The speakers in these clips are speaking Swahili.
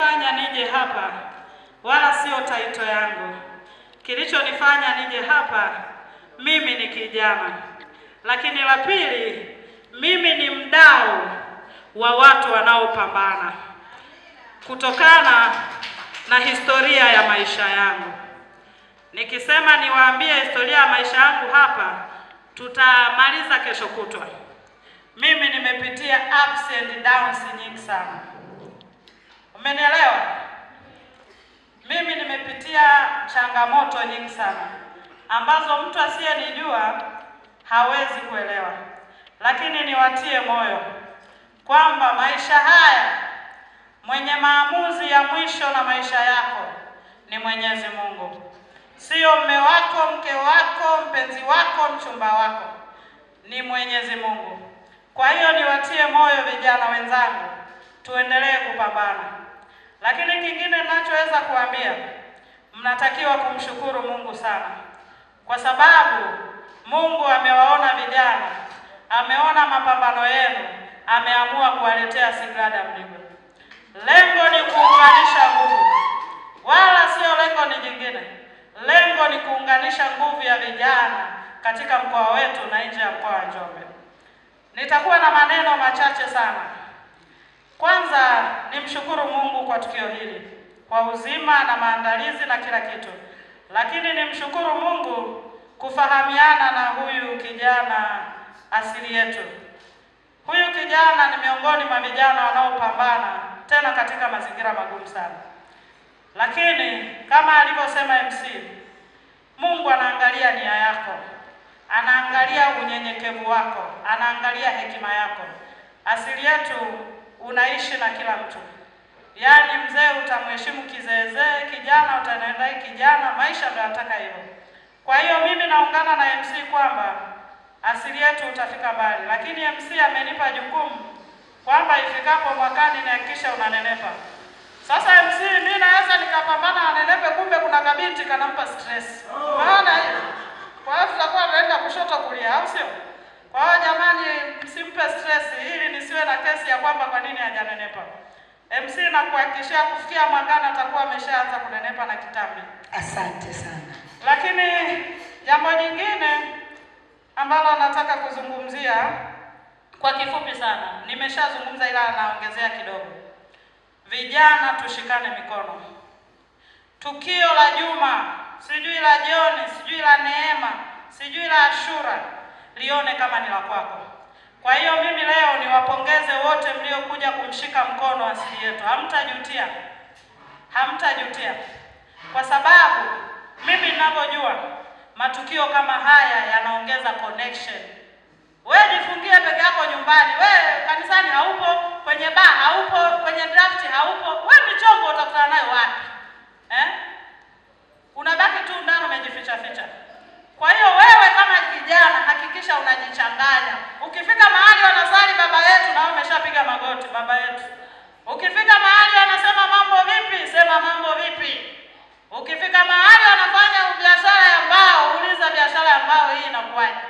Fanya nije hapa wala sio taito yangu. Kilichonifanya nije hapa, mimi ni kijana. Lakini la pili, mimi ni mdau wa watu wanaopambana kutokana na historia ya maisha yangu. Nikisema niwaambie historia ya maisha yangu hapa, tutamaliza kesho kutwa. Mimi nimepitia ups and downs nyingi sana. Umenielewa? Mimi nimepitia changamoto nyingi sana ambazo mtu asiyenijua hawezi kuelewa. Lakini niwatie moyo kwamba maisha haya, mwenye maamuzi ya mwisho na maisha yako ni Mwenyezi Mungu. Sio mume wako, mke wako, mpenzi wako, mchumba wako. Ni Mwenyezi Mungu. Kwa hiyo niwatie moyo vijana wenzangu, tuendelee kupambana. Lakini kingine ninachoweza kuambia, mnatakiwa kumshukuru Mungu sana. Kwa sababu Mungu amewaona vijana, ameona mapambano yenu, ameamua kuwaletea Sigrada Mligo. Lengo ni kuunganisha nguvu, wala sio lengo ni jingine. Lengo ni kuunganisha nguvu ya vijana katika mkoa wetu na nje ya mkoa wa Njombe. Nitakuwa na maneno machache sana. Kwanza nimshukuru Mungu kwa tukio hili, kwa uzima na maandalizi na kila kitu. Lakini nimshukuru Mungu kufahamiana na huyu kijana asili yetu. Huyu kijana ni miongoni mwa vijana wanaopambana tena katika mazingira magumu sana. Lakini kama alivyosema MC, Mungu anaangalia nia yako, anaangalia unyenyekevu wako, anaangalia hekima yako. Asili yetu unaishi na kila mtu. Yaani mzee utamheshimu kizeezee, kijana utanaenda kijana, maisha ndio yanataka hivyo. Kwa hiyo mimi naungana na MC kwamba asili yetu utafika mbali. Lakini MC amenipa jukumu kwamba ifikapo mwakani nihakikisha unanenepa. Sasa MC, mimi naweza nikapambana anenepe, kumbe kuna kabinti kanampa stress. Maana kwa hiyo tutakuwa tunaenda kushoto kulia, au sio? Kwa hiyo jamani, msimpe stress ili nisiwe na kesi ya kwamba kwa nini hajanenepa. MC nakuhakikishia kufikia mwakani atakuwa ameshaanza kunenepa na kitambi. Asante sana. Lakini jambo jingine ambalo nataka kuzungumzia kwa kifupi sana, nimeshazungumza ila naongezea kidogo. Vijana tushikane mikono. Tukio la Juma, sijui la Joni, sijui la Neema, sijui la Ashura, lione kama ni la kwako. Kwa hiyo mimi leo niwapongeze wote mliokuja kumshika mkono asili yetu. Hamtajutia. Hamtajutia. Kwa sababu mimi ninavyojua matukio kama haya yanaongeza connection. Wewe jifungie peke yako nyumbani, wewe kanisani haupo, kwenye bar haupo, kwenye draft haupo, wewe michongo utakutana nayo wapi? Eh? Unabaki tu ndani umejificha ficha. Kwa hiyo wewe kama kijana hakikisha unajichanganya. Ukifika mahali wanasali baba yetu na wewe umeshapiga magoti baba yetu. Ukifika mahali wanasema mambo vipi, sema mambo vipi. Ukifika mahali wanafanya biashara ya mbao, uliza biashara ya mbao hii inakuwaje.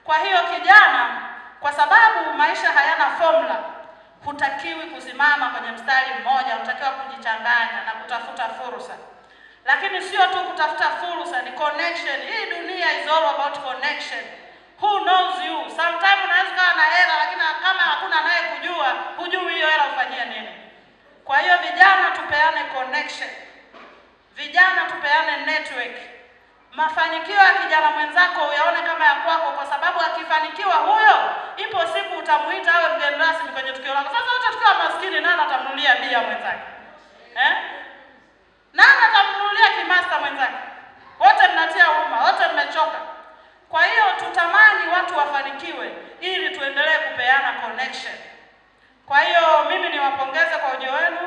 Kwa hiyo kijana, kwa sababu maisha hayana formula, hutakiwi kusimama kwenye mstari mmoja, unatakiwa kujichanganya na kutafuta fursa. Lakini sio tu kutafuta fursa, ni connection. Hii dunia is all about connection. Who knows you? Sometimes unaweza kuwa na hela lakini kama hakuna anayekujua, hujui hiyo hela ufanyie nini. Kwa hiyo vijana tupeane connection. Vijana tupeane network. Mafanikio ya kijana mwenzako uyaone kama ya kwako, kwa sababu akifanikiwa huyo, ipo siku utamuita awe mgeni rasmi kwenye tukio lako. Sasa wote tukiwa maskini, nani atamnunulia bia mwenzake? Eh? Nani atamnunulia kimasta mwenzake? Wote mnatia huruma, wote mmechoka. Kwa hiyo tutamani watu wafanikiwe ili tuendelee kupeana connection. Kwa hiyo mimi niwapongeze kwa ujio wenu,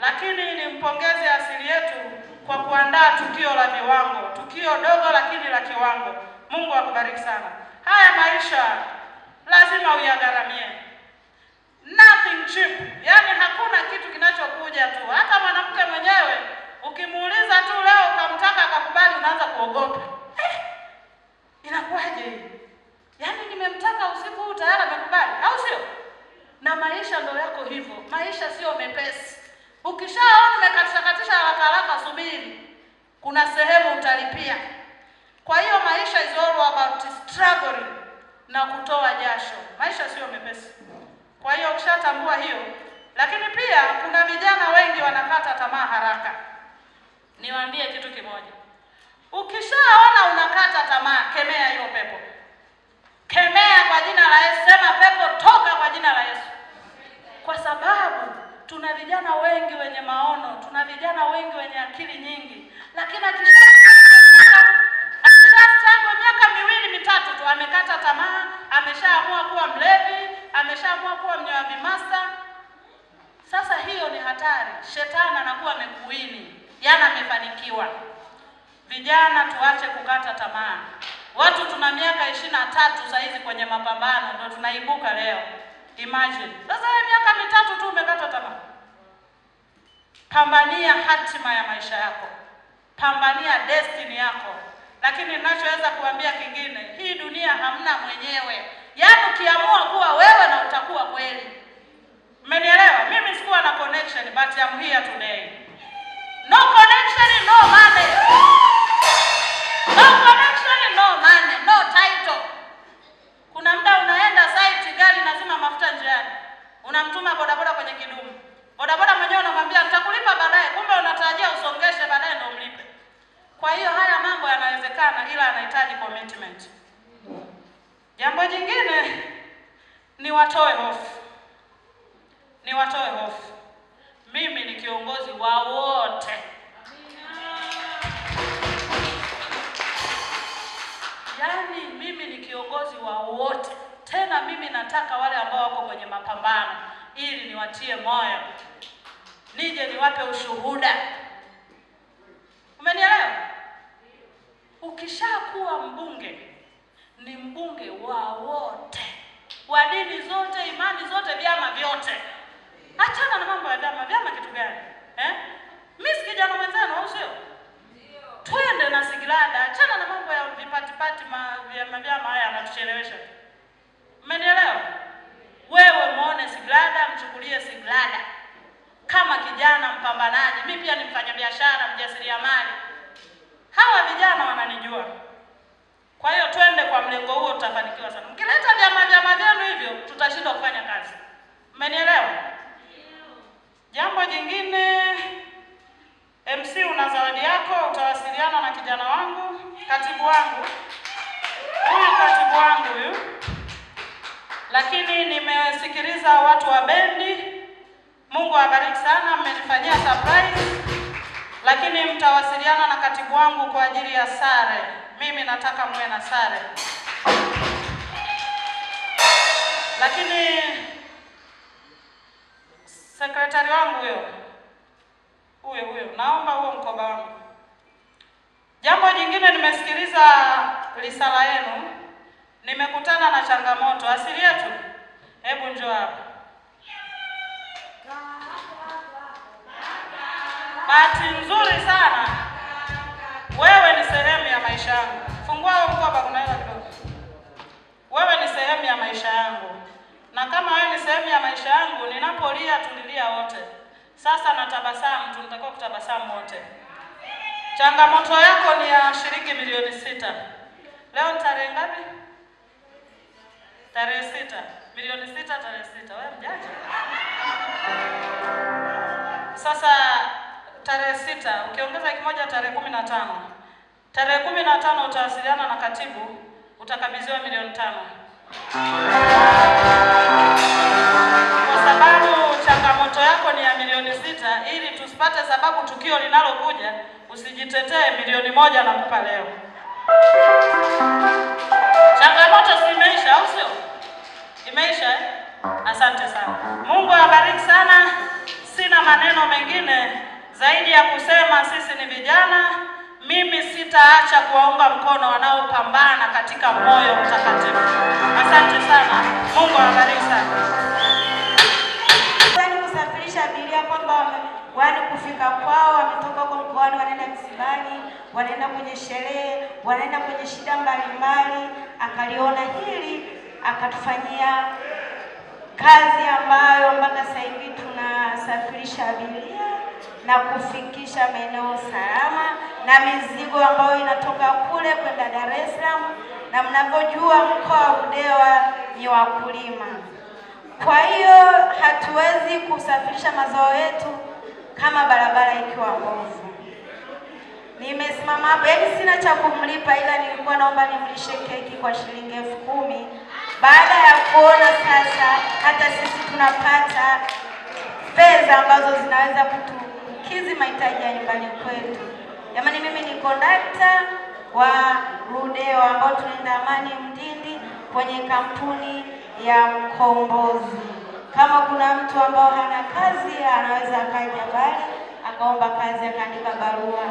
lakini nimpongeze asili yetu kwa kuandaa tukio la viwango, tukio dogo lakini la kiwango. Mungu akubariki sana. Haya maisha lazima uyagharamie. Nothing cheap. Yaani hakuna kitu kinachokuja tu. Hata mwanamke mwenyewe ukimuuliza tu leo ukamtaka akakubali, unaanza kuogopa. Inakuwaje hii? Yaani nimemtaka usiku huu tayari amekubali, au sio? Na maisha ndo yako hivyo. Maisha sio mepesi. Ukishaona umekatisha katisha haraka haraka, subiri, kuna sehemu utalipia. Kwa hiyo maisha is all about struggling na kutoa jasho. Maisha sio mepesi. Kwa hiyo ukishatambua hiyo, lakini pia kuna vijana wengi wanakata tamaa haraka. Niwaambie kitu kimoja. Ukishaona unakata tamaa, kemea hiyo pepo. Kemea kwa jina la Yesu, sema pepo toka kwa jina la Yesu. Kwa sababu tuna vijana wengi wenye maono, tuna vijana wengi wenye akili nyingi, lakini akishastruggle miaka miwili mitatu tu amekata tamaa, ameshaamua kuwa mlevi, ameshaamua kuwa mnywaji master. Sasa hiyo ni hatari. Shetani anakuwa amekuini, yana amefanikiwa. Vijana tuache kukata tamaa. Watu tuna miaka 23 sasa hizi kwenye mapambano ndio tunaibuka leo. Imagine. Sasa wewe miaka mitatu tu umekata tamaa. Pambania hatima ya maisha yako. Pambania destiny yako. Lakini ninachoweza kuambia kingine, hii dunia hamna mwenyewe. Yaani ukiamua kuwa wewe na utakuwa kweli. Mmenielewa? Mimi sikuwa na connection but I'm here today. No connection, no money. No connection, no money, no title. Kuna muda unaenda site, gari lazima mafuta njiani. Unamtuma bodaboda kwenye kidumu. Bodaboda mwenyewe unamwambia nitakulipa baadaye, kumbe unatarajia usongeshe baadaye ndio umlipe. Kwa hiyo haya mambo yanawezekana, ila yanahitaji commitment. Jambo jingine ni watoe hofu. Ni watoe hofu. Mimi ni kiongozi wa wote. Yaani mimi ni kiongozi wa wote. Tena mimi nataka wale ambao wako kwenye mapambano ili niwatie moyo. Nije niwape ushuhuda. Umenielewa? Ukishakuwa mbunge, ni mbunge wa wote. Wa dini zote, imani zote, vyama vyote. Achana na mambo ya vyama, vyama kitu gani? Eh? Mimi si kijana mwenzenu au sio? Twende na Sigrada, achana na mambo ya vipatipati vyama vyama haya yanatuchelewesha. Umenielewa? Wewe muone Sigrada, mchukulie Sigrada kama kijana mpambanaji. Mimi pia ni mfanyabiashara, mjasiriamali. Hawa vijana wananijua. Kwa hiyo twende kwa mlengo huo, tutafanikiwa sana. Mkileta vyama vyama vyenu hivyo, tutashindwa kufanya kazi. Umenielewa? Jambo jingine, MC una zawadi yako, utawasiliana na kijana wangu, katibu wangu. Huyu katibu wangu huyu. Lakini nimesikiliza watu wa bendi. Mungu awabariki sana, mmenifanyia surprise. Lakini mtawasiliana na katibu wangu kwa ajili ya sare. Mimi nataka muwe na sare. Lakini sekretari wangu huyo, huyo, naomba huo mkoba wangu. Jambo jingine, nimesikiliza risala yenu, nimekutana na changamoto. Asili yetu, hebu njoo hapa. Bahati nzuri sana, wewe ni sehemu ya maisha yangu. Fungua huo mkoba, kuna hela kidogo. Wewe ni sehemu ya maisha yangu. Na kama wewe ni sehemu ya maisha yangu, ninapolia tulilia wote. Sasa natabasamu, tunatakiwa kutabasamu wote. Changamoto yako ni ya shilingi 6,000,000. Leo ni tarehe ngapi? Tarehe 6. 6,000,000 tarehe 6. Wewe mjanja. Sasa tarehe 6, ukiongeza kimoja tarehe 15. Tarehe 15 utawasiliana na katibu, utakabidhiwa 5,000,000. Kwa sababu changamoto yako ni ya 6,000,000, ili tusipate sababu tukio linalokuja usijitetee, 1,000,000 nakupa leo. Changamoto si imeisha au sio? Imeisha eh? Asante sana. Mungu awabariki sana. Sina maneno mengine zaidi ya kusema sisi ni vijana. Mimi sitaacha kuwaunga mkono wanaopambana katika moyo mtakatifu. Asante sana. Mungu awabariki sana. Yaani kusafirisha abiria kwamba wani kufika kwao, wametoka huko mkoani, wanaenda msibani, wanaenda kwenye sherehe, wanaenda kwenye shida mbalimbali. Akaliona hili akatufanyia kazi ambayo mpaka sasa hivi tunasafirisha abiria. na kufikisha maeneo salama na mizigo ambayo inatoka kule kwenda Dar es Salaam, na mnavyojua mkoa wa Ludewa ni wakulima. Kwa hiyo hatuwezi kusafirisha mazao yetu kama barabara ikiwa mbovu. Nimesimama hapa, yaani sina cha kumlipa, ila nilikuwa naomba nimlishe keki kwa shilingi 10,000. Baada ya kuona sasa hata sisi tunapata fedha ambazo zinaweza kutukizi mahitaji ya nyumbani kwetu. Jamani, mimi ni kondakta wa Ludewa ambao tunaenda Amani Mdindi kwenye kampuni ya Mkombozi. Kama kuna mtu ambao hana kazi anaweza akaja pale akaomba kazi akaandika barua.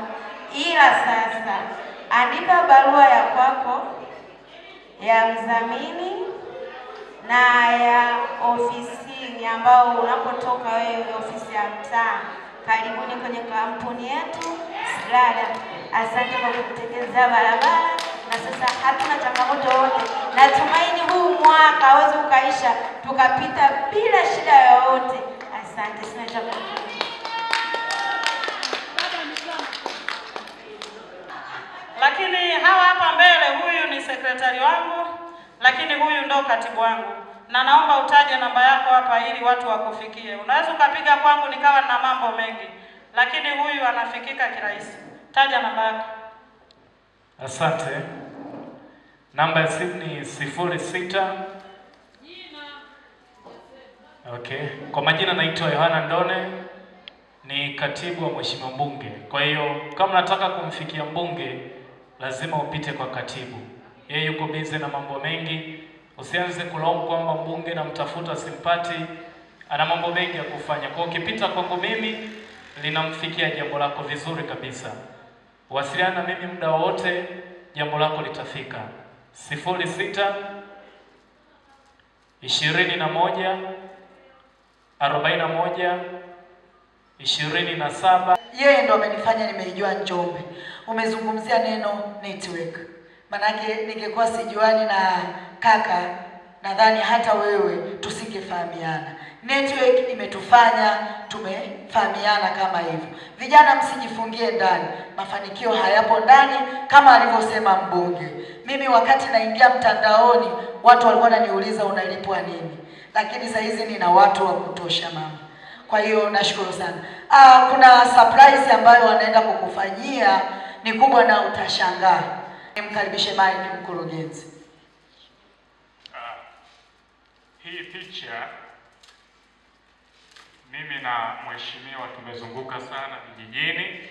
Ila sasa andika barua ya kwako, ya mzamini na ya ofisini ambao unapotoka wewe, ofisi ya mtaa. Karibuni kwenye kampuni yetu Sigrada. Asante kwa kututengenezea barabara, na sasa hatuna changamoto yoyote. Natumaini huu mwaka hauwezi ukaisha tukapita bila shida yoyote. Asante, sina cha kuongeza. Lakini hawa hapa mbele, huyu ni sekretari wangu, lakini huyu ndo katibu wangu. Na naomba utaje namba yako hapa ili watu wakufikie. Unaweza ukapiga kwangu nikawa na mambo mengi, lakini huyu anafikika kirahisi. Taja namba yako. Asante. Namba ya simu ni 06. Okay. Kwa majina naitwa Yohana Ndone, ni katibu wa Mheshimiwa Mbunge. Kwa hiyo kama nataka kumfikia mbunge lazima upite kwa katibu. Yeye yuko busy na mambo mengi. Usianze kulaumu kwamba mbunge namtafuta simpati, ana mambo mengi ya kufanya. Kwa ukipita kwangu mimi linamfikia jambo lako vizuri kabisa. Wasiliana na mimi muda wote, jambo lako litafika. 06 21 41 27. Yeye ndo amenifanya nimeijua Njombe. Umezungumzia neno network. Manake ningekuwa sijuani na kaka, nadhani hata wewe tusingefahamiana. Network imetufanya tumefahamiana kama hivyo. Vijana msijifungie ndani, mafanikio hayapo ndani kama alivyosema mbunge. Mimi wakati naingia mtandaoni watu walikuwa wananiuliza unalipwa nini, lakini saa hizi nina watu wa kutosha mama. Kwa hiyo nashukuru sana. Kuna surprise ambayo wanaenda kukufanyia ni kubwa na utashangaa. Nimkaribishe Mike mkurugenzi. Hii picha mimi na mheshimiwa tumezunguka sana vijijini.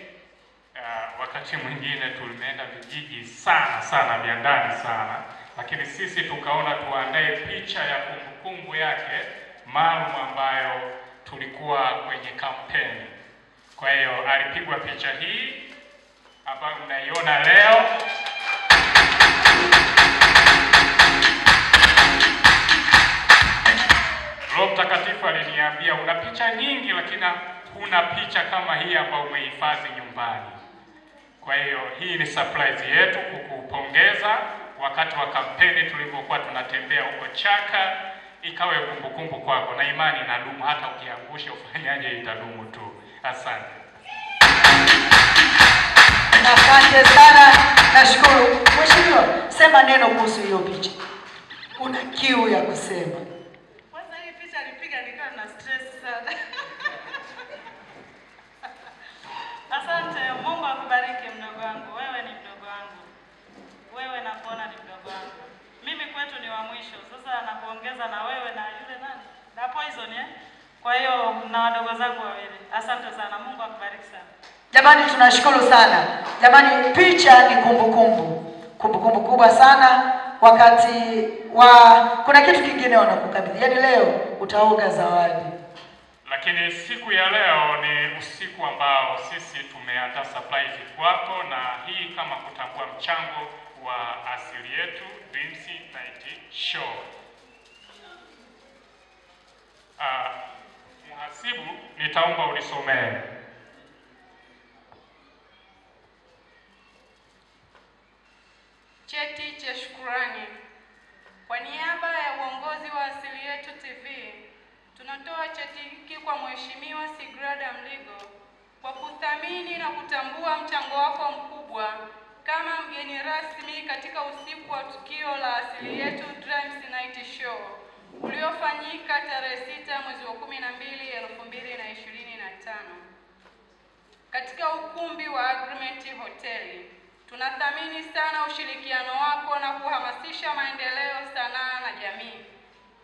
Wakati mwingine tulimeenda vijiji sana sana vya ndani sana, lakini sisi tukaona tuandae picha ya kumbukumbu yake maalum ambayo tulikuwa kwenye kampeni. Kwa hiyo alipigwa picha hii ambayo mnaiona leo. Roho Mtakatifu aliniambia una picha nyingi lakini huna picha kama hii ambayo umehifadhi nyumbani. Kwa hiyo hii ni surprise yetu kukupongeza wakati wa kampeni tulipokuwa tunatembea huko Chaka, ikawe kumbukumbu kwako, na imani inadumu, hata ukiangusha ufanyaje itadumu tu. Asante. Asante sana, nashukuru. Mheshimiwa, sema neno kuhusu hiyo picha. Una kiu ya kusema. Kwanza hii picha alipiga nikawa na stress sana. Asante, Mungu akubariki mdogo wangu. Wewe ni mdogo wangu. Wewe nakuona ni mdogo wangu. Mimi kwetu ni wa mwisho. Sasa nakuongeza na wewe na yule nani? Na Poison eh? Kwa hiyo na wadogo zangu wawili. Asante sana. Mungu akubariki sana. Jamani, tunashukuru sana. Jamani, picha ni kumbukumbu. Kumbukumbu kubwa sana wakati wa kuna kitu kingine wanakukabidhi. Yaani leo utaoga zawadi. Lakini siku ya leo ni usiku ambao sisi tumeandaa surprise kwako, na hii kama kutambua mchango wa Asili Yetu Dreams Night Show. Mhasibu, nitaomba unisomee. Cheti cha shukrani. Kwa niaba ya uongozi wa Asili Yetu TV, tunatoa cheti hiki kwa Mheshimiwa Sigrada Mligo kwa kuthamini na kutambua mchango wako mkubwa kama mgeni rasmi katika usiku wa tukio la Asili Yetu Dreams Night Show uliofanyika tarehe 6 mwezi wa 12 2025 katika ukumbi wa Agreement Hotel. Tunathamini sana ushirikiano wako na kuhamasisha maendeleo sanaa na jamii.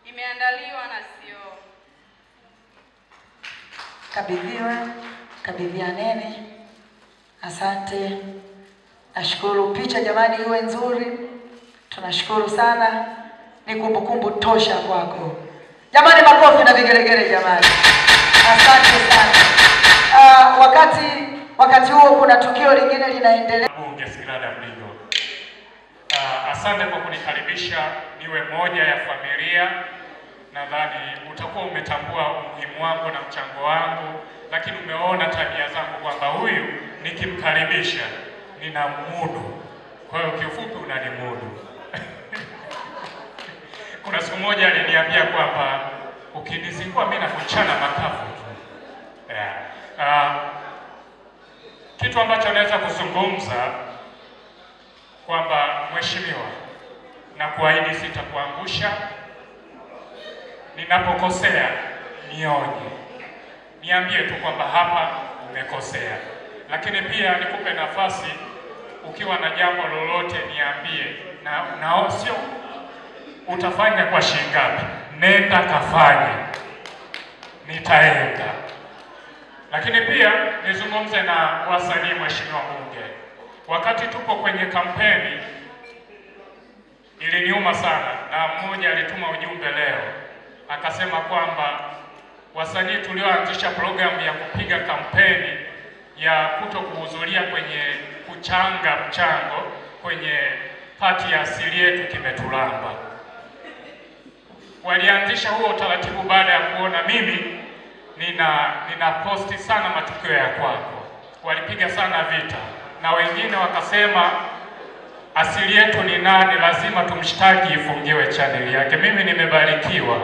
Imeandaliwa na CEO. Kabidhiwa, kabidhianeni. Asante. Nashukuru. Picha jamani iwe nzuri. Tunashukuru sana. Ni kumbukumbu tosha kwako. Jamani, makofi na vigelegele jamani. Asante sana. Wakati huo kuna tukio lingine linaendelea. Bunge Sigrada Mligo. Asante kwa kunikaribisha niwe moja ya familia. Nadhani utakuwa umetambua umuhimu wangu na mchango wangu, lakini umeona tabia zangu kwamba huyu nikimkaribisha ninamudu. Kwa hiyo kiufupi unanimudu. Kuna siku moja aliniambia kwamba ukinizingua mimi nakuchana makavu tu. Yeah. Kitu ambacho naweza kuzungumza kwamba mheshimiwa, na kuahidi sitakuangusha. Ninapokosea nionye, niambie tu kwamba hapa umekosea. Lakini pia nikupe nafasi, ukiwa na jambo lolote niambie, na sio utafanya kwa shilingi ngapi, nenda kafanye, nitaenda. Lakini pia nizungumze na wasanii, mheshimiwa mbunge. Wakati tupo kwenye kampeni iliniuma sana, na mmoja alituma ujumbe leo akasema kwamba wasanii tulioanzisha programu ya kupiga kampeni ya kuto kuhudhuria kwenye kuchanga mchango kwenye pati ya Asili Yetu kimetulamba. Walianzisha huo utaratibu baada ya kuona mimi nina posti sana matukio ya kwako. Walipiga sana vita, na wengine wakasema Asili Yetu ni nani, lazima tumshtaki ifungiwe channel yake. Mimi nimebarikiwa.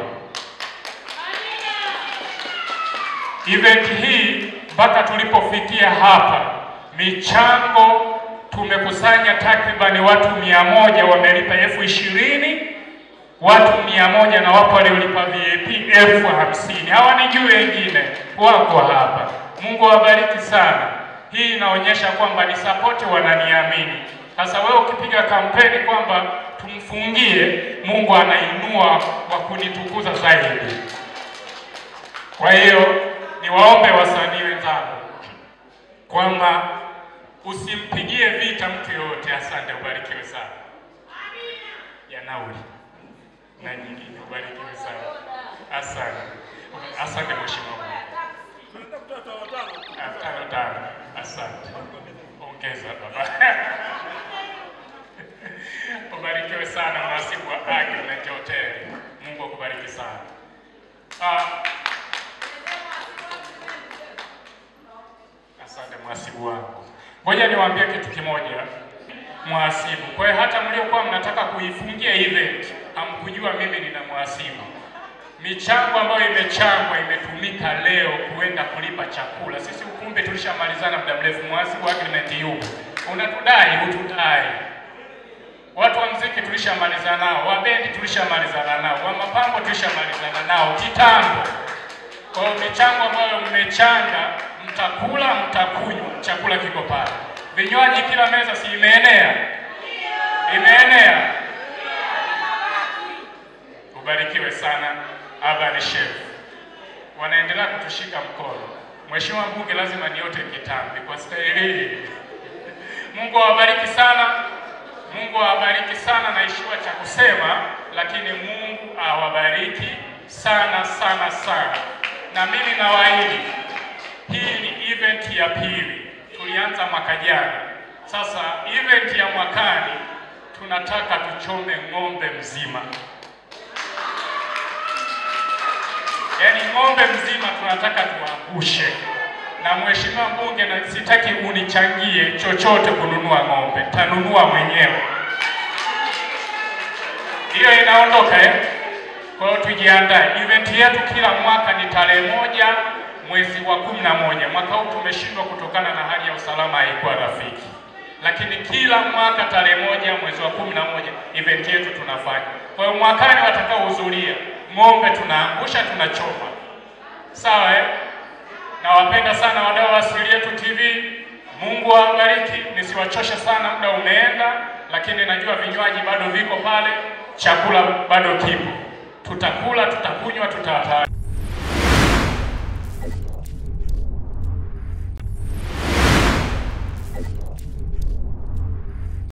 Event hii mpaka tulipofikia hapa, michango tumekusanya takribani watu 100 wamelipa 20,000, watu 100 na wapo waliolipa VIP 50,000. Hawanijui wengine, wako hapa. Mungu awabariki sana. Hii inaonyesha kwamba ni support, wananiamini. Sasa wewe ukipiga kampeni kwamba tumfungie, Mungu anainua wa kunitukuza zaidi. Kwa hiyo niwaombe wasanii wenzangu kwamba usimpigie vita mtu yoyote. Asante, ubarikiwe sana. Ya nauli na nyingine, ubarikiwe sana. Asante. Asante mheshimiwa. 5. Asante. Ongeza baba. Ubarikiwe sana mhasibu wa Agreement Hotel. Mungu akubariki sana. Asante mhasibu wangu. Ngoja niwaambie kitu kimoja mhasibu. Kwa hiyo hata mliokuwa mnataka kuifungia event, hamkujua mimi nina mhasibu. Michango ambayo imechangwa imetumika leo kuenda kulipa chakula. Sisi ukumbi tulishamalizana muda mrefu. Mhasibu Agreement yupo. Unatudai, hutudai. Watu wa muziki tulishamalizana nao, wa bendi tulishamalizana nao, wa mapambo tulishamalizana nao kitambo. Kwa hiyo michango ambayo mmechanga, mtakula, mtakunywa, chakula kiko pale. Vinywaji kila meza, si imeenea? Imeenea. Ubarikiwe sana Urban Chef. Wanaendelea kutushika mkono. Mheshimiwa mbunge lazima niote kitambi kwa staili hii. Mungu awabariki sana. Mungu awabariki sana. Naishiwa cha kusema, lakini Mungu awabariki sana sana sana. Na mimi nawaahidi, hii ni event ya pili. Tulianza mwaka jana. Sasa event ya mwakani tunataka tuchome ng'ombe mzima. Yaani ng'ombe mzima tunataka tuangushe. Na mheshimiwa mbunge, na sitaki unichangie chochote kununua ng'ombe, tanunua mwenyewe. Hiyo inaondoka eh? Kwa hiyo tujiandae. Event yetu kila mwaka ni tarehe 1 mwezi wa 11. Mwaka huu tumeshindwa kutokana na hali ya usalama haikuwa rafiki. Lakini kila mwaka tarehe 1 mwezi wa 11 event yetu tunafanya. Kwa hiyo mwakani watakaohudhuria, ng'ombe tunaangusha, tunachoma. Sawa eh? Nawapenda sana wadau wa Asili Yetu TV. Mungu awabariki. Nisiwachoshe sana, muda umeenda, lakini najua vinywaji bado viko pale, chakula bado kipo. Tutakula, tutakunywa, tutatawa.